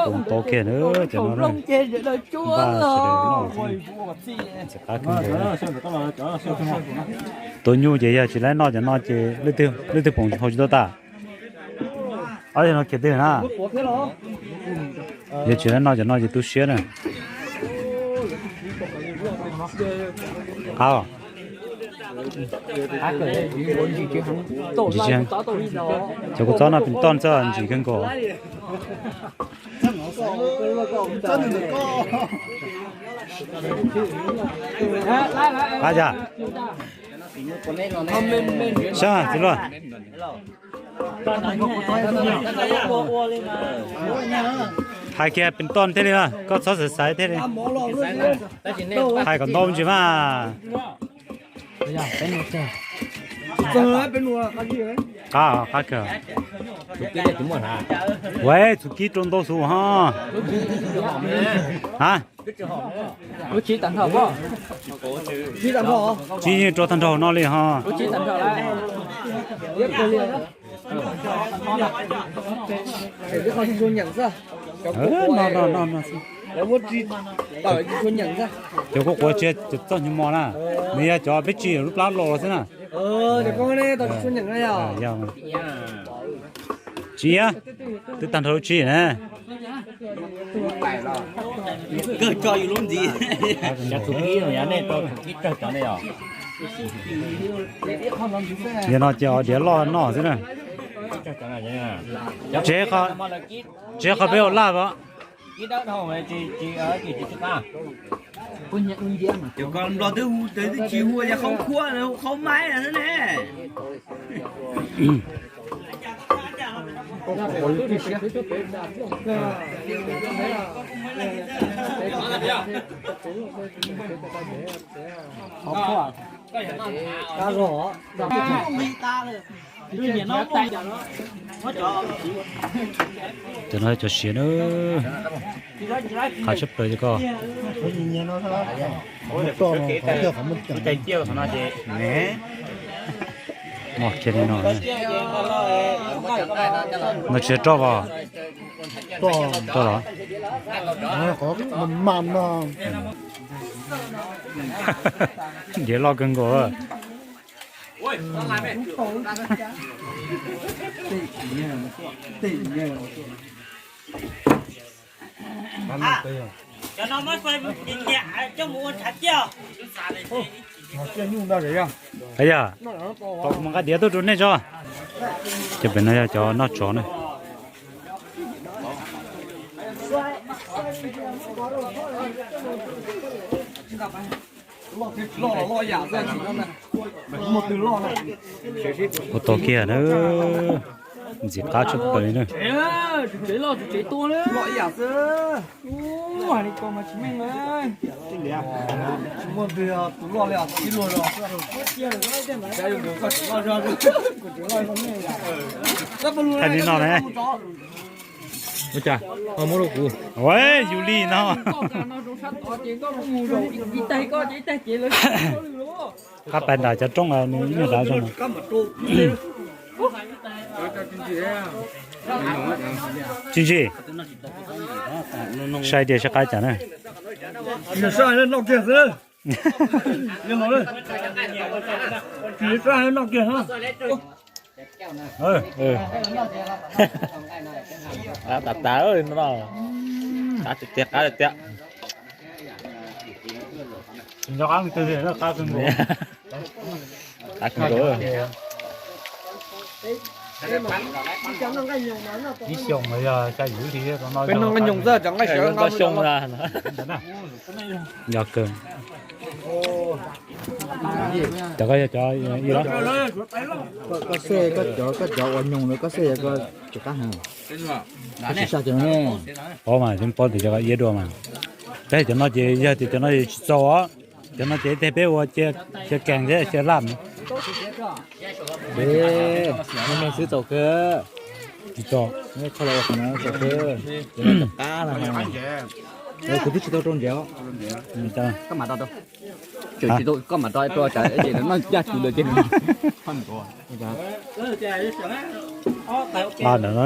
Tau kiag na, cov no na. Npaj sawv daws noj xwb na. Ntxim qab kawg nkaus na. Tus nyuj ces yog tsis laib noj cov no ces leej twg pom hau tsis tau tas. Ob yog no khiav twg na. Yog tsis laib noj cov no ces tu siab na. Qab os. Ntsim tsis heev. Cov kua txob no pim toj xwb ntsim kawg nkaus. Qab yog. Sab txiv luaj. Hais kiag pim toj thiaj li, koj txhob xav xaiv thiaj li. Hais kom ntau ntsis mas. Qab, qab kawg. Ua txuv kib rau ntau xwb ho. Ha? Tsis yeej rau tag nrho no li ho. No no no no. Cov kuj quav tsis txoj hnyuv mos na, nws yog cov peb tsis lub plab los xwb na. Tsis iab, twb tag nrho lub tsib na. Kawg tso yus lub ntxiv. Cov txuv kib, nej tau txuv kib tsawg cov ne os? Yog no ces diav loj noj xwb na. Tsev qhov peb ua laj os. Cov ko nplog twb hu, twb tsis hu ua qhaub khuab, hu qhaub maib xwb ne. Cov no cov siav na, qab tshaj plaws cov ko. Mos kiag li no. No tsis roj os? Roj los? Diav loj kawg nkaus. Cov no muab coj mus ua ntshav ciaj. Yog, mus nqa diav tuaj rau nej tso. Cov pem no yog cov noj tsov na. Ua tau kiag na, ntxim qab tshaj plaws li na. Thaij li no ne. Ua yus li no. Qab pais nram cov roob nws ib nyuag dav zoo. Tsis ntsis, saib tias saib qab cas na. Qab tas tas no, qab tiag tiag, qab tiag tiag. Qab kawg nkaus. Ib xyoos los yog xya yim li no. Peb noj nqaij nyoos xwb, cov nqaij sawv noj xyoo na. Yog kawg. Cov ko yog cov ib los? Koj xej koj cov, koj cov ua nyoos lawm koj xej yog koj tsis qab heev. Koj tsis saj cov ne. Paub mas, yeej paub tias cov ko iab dua mas. Tab sis cov no ces yog tias cov no tsis txaus os. Cov no ces ib teg peb ua cia kees thiab cia laj. Tsis txaus. Qab no kuv twb tsis tau rau ntiav. Koj mam rau rau noj ncaj tsis lawm ces. Qab ntawd na.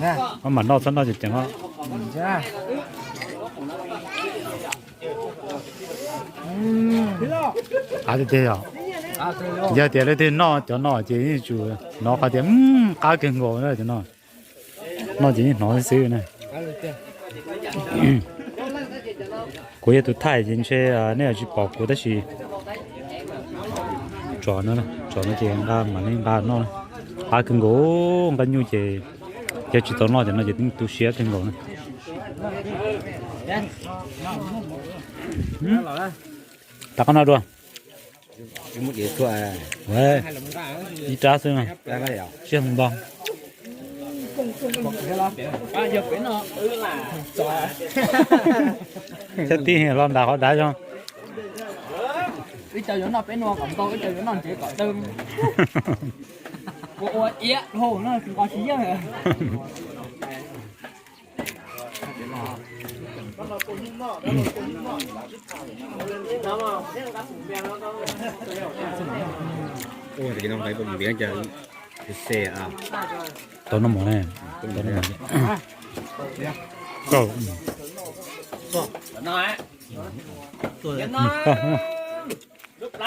Maj mam noj, txhob noj ceev ceev os. Qab tiag tiag yog. Yog tias leej twg noj cov no ces yeej tsum hnov qhov tias qab kawg nkaus na cov no. Noj ces yeej hnov xwb xwb na. Kuv yog tus thaij ces ntshe nej yuav tsis pom kuv tab sis tsom no, tsom no ces nqa mam li nqa noj. Qab kawg nkaus, nqaij nyuj ces yog tsis tau noj cov no ces tu siab kawg nkaus na. Rov qab noj dua. Ib rab xwb, siab heev nto. Thiab tib los nram qhov dav zoo. Ib co yuav noj peb nua kom ntau, ib co yuav noj ntsev kom dawb. Ua ua iab dhau no tsis nqos tsis yeej. Tau noj mov ne.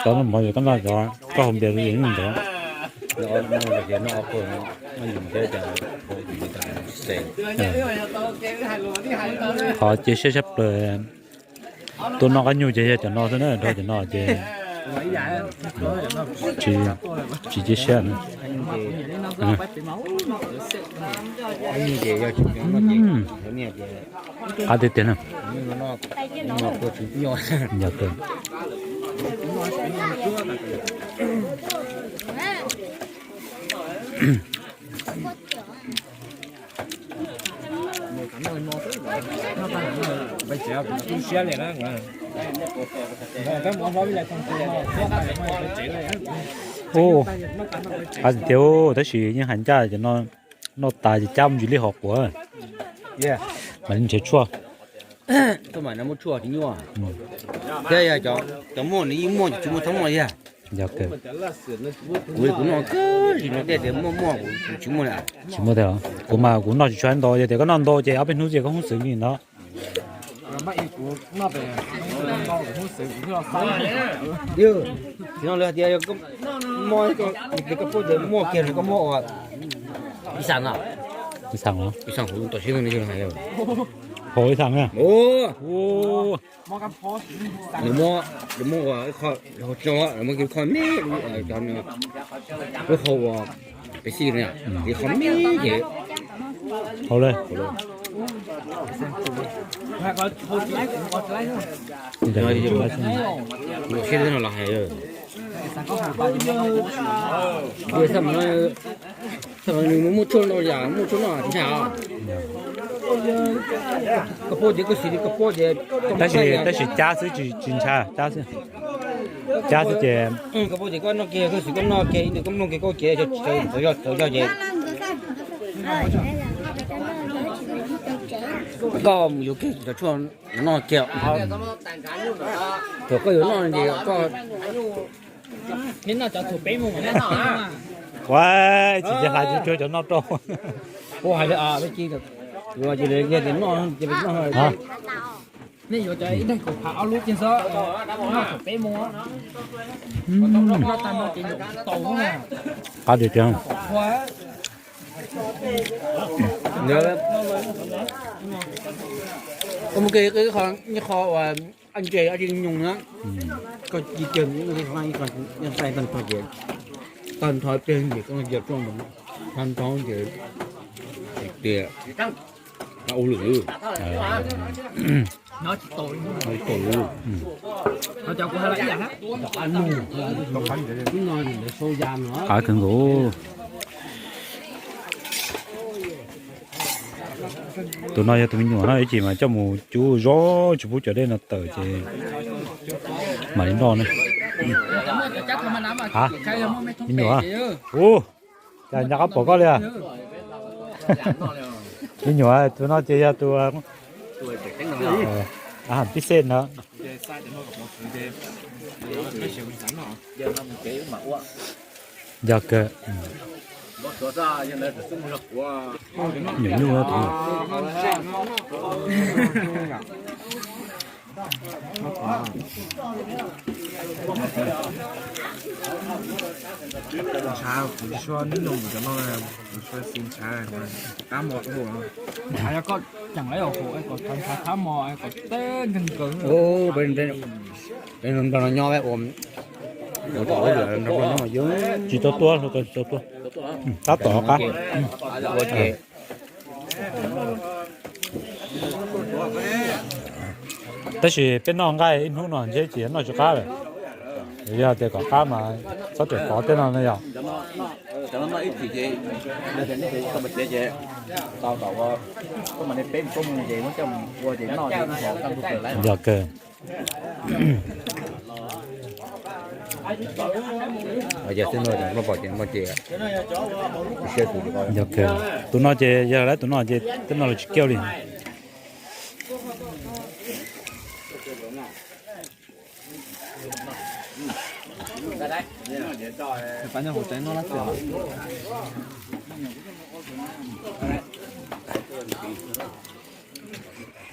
Tau noj mov ces koj noj cov, koj haus npias li yeej ntawd. Qhov cia siab tshaj plaws tuaj noj qab nyuj ces yog cov no xwb na, dhau cov no ces tsis cia siab. Qab tiag tiag na. Ua, qab tiag tiag, tab sis yeej hais ncaj cov no noj tas ces cab mus ntsis li hom quav mam li nrhiav tshuaj. Thiab yog cov muaj nws yeej muaj, tsis muaj txhob muaj thiab. Kuv, kuv noj kawg li no tej tias muaj muaj kuv tsis muaj li. Tsis muaj thiab, kuv mas kuv noj tsis tshua ntau, yog tias koj noj ntau ces ob peb hnub ces koj hnub xwb li ntawd. Tsis no lawv tias muaj, koj puab tias muaj kiag koj muab ua ib xas, ib xas tom siab hauv ib xas na. Nws muab, nws muab ua ib qho, hauv tsis no, nws muab kiag ib qho me, lub hau uas peb xij no, ib qho me ces hau le. Siab no los hais. Nws muaj tshuaj no yam muaj tshuaj no ntshai os. Koj puab ces koj xis li koj puab ces, tab sis, tab sis cab xwb tsis ntshai, cab xwb. Cab xwb ces koj puab ces koj noj kiag, koj xis koj noj kiag, ib ntus koj mloog kiag koj kev, txawv zog ces koj mus yuav kiag cov tshuaj noj kiag. Thaum koj yuav noj ces koj Ua, tsis cia hla tsis tsuag cov noj rau. Puab hais li, peb ci, yog tias noj, nej yuav cov ib daig kaum phav ob lub kiag xwb, noj thaum peb mus. Noj tag no ces yuav tsis tau na. Qab tiag tiag. Koj mus kiag qho uas ntses, ntses nyoos na, koj ci kiag, nqaij tag nrho ces tag nrho peb ntses koj cia roj ntawd tag nrho ces tias Qab lwm. Qab kawg nkaus. Tus no yog tus me nyuam no ib chim mas coj mus cub zog tsis pub cov dej no tawm ces mam li noj ne. Ha, me nyuam, ua cas nco qab pom koj li a? Me nyuam, tus no ces yog tus pib xej no. Yog kawg. Nyuam nyuj no tus. Ntshav kuv tsis suav nub nyoog kuv cov no, kuv suav xis ntshav, qab mos. Ntshav yog koj ceem lawv hauv kom ntshav qab mos kom teb nkeeg kawg. Nrog no nyob ua, tsis tau tuaj, tsis tau tuaj. Tab tom qab. Tab sis peb noj nqaij ib hnub no ntshe tsis noj tsis qab lawm. Yog tias kom qab mas txhob tseem pov tej no ne yog. Yog kawg. Yog kawg. Tus no ces yog lawm, tus no ces tej no los tsis kiaj li.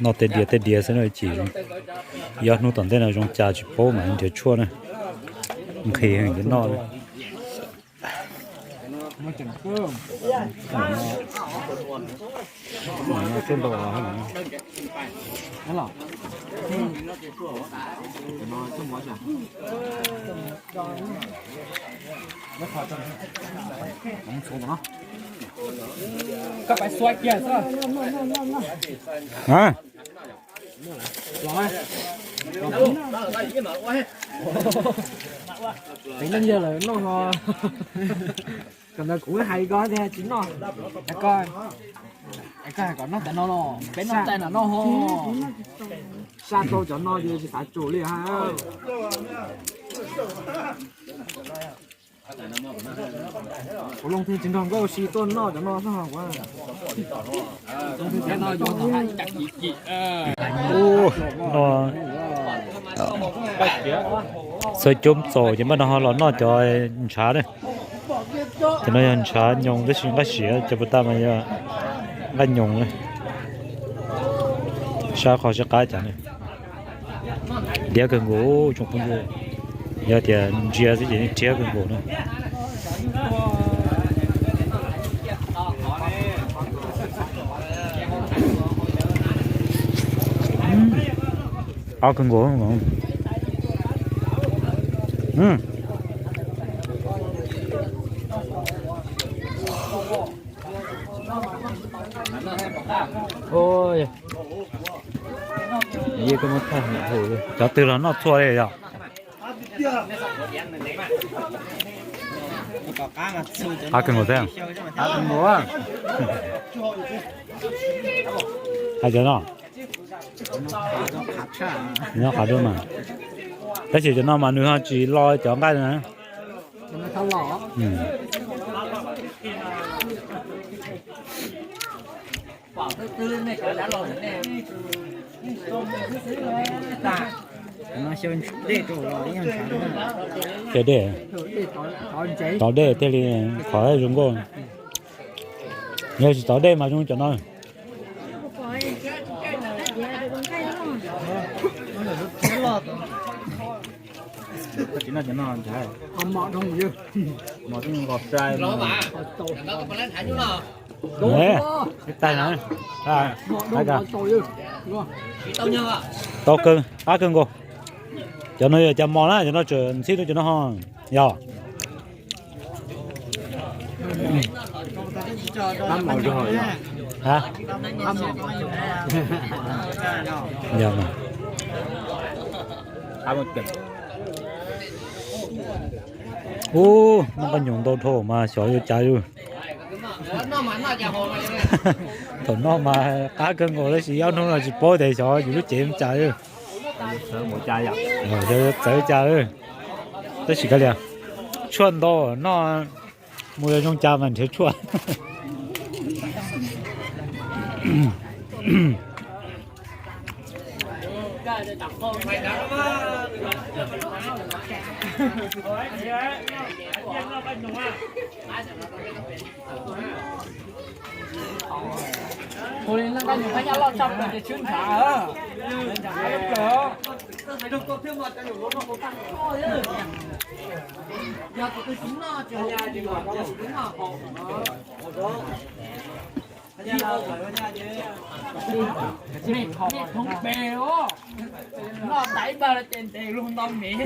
Noj tej diav tej diav xwb no chim. Yog hnub tom ntej no zoo cas tsis paub mas nrhiav tshuaj na. Nqhis heev ces noj. Koj pais xuav kiag xwb. Los, los. Teev leej yawg lawm noj ho. Kom ntawd kuv hais koj tias tsis noj. Koj, koj hais kom noj cov no los peb noj tag no noj ho. Saj tau cov no ces tsis xav tsum li ha. Kuv Looj Thwj tsis nrog Nkauj Sis tuaj noj cov no xwb. Ub, no txhawv coob txaus ces npaj no ho los noj cov ntshav na. Cov no yog ntshav nyoos tab sis nqaij siav, cov puas tag mas yog nqaij nyoos na. Sab qhov sab qab cas na. Diav kawg nkaus tsoom phooj ywg, yog tias ntsia xwb ces rhiab kawg nkaus na. Qab kawg nkaus. Cov twg los noj txhua li yog. Qab kawg nkaus thiab. Hais cov no, nyob qhov dua mas, tab sis cov no mas nws ho tsis lo cov nqaij na. Cov dej, tov dej thiaj li qhov zoo nkauj. Yog tsis tov dej mas zoo cov no. Tau kawg, qab kawg nkaus. Cov no yog cov mos na, cov no tseem ntxhib rau cov no ho yog. Hab? Yog mas. Ub, noj qab nyuj ntau dhau mas xyov yuav cas li. Thaum noj mas qab kawg nkaus tab sis ob hnub no tsis paub tias xyov yus lub cev ua cas li. Xyov yuav txawv cas li. Tab sis kav liam, tshuaj ntau noj mus zoo cas mas nrhiav tshuaj. Ua li noj qab nyuj qab nyab loj tshaj plaws ces tshwb ntshav, ntshav qab lub plawg. Yog tus twg tsis noj ces tus twg noj. Mej thoov pes os, noj tas ib npag ces ntes lug nto miv.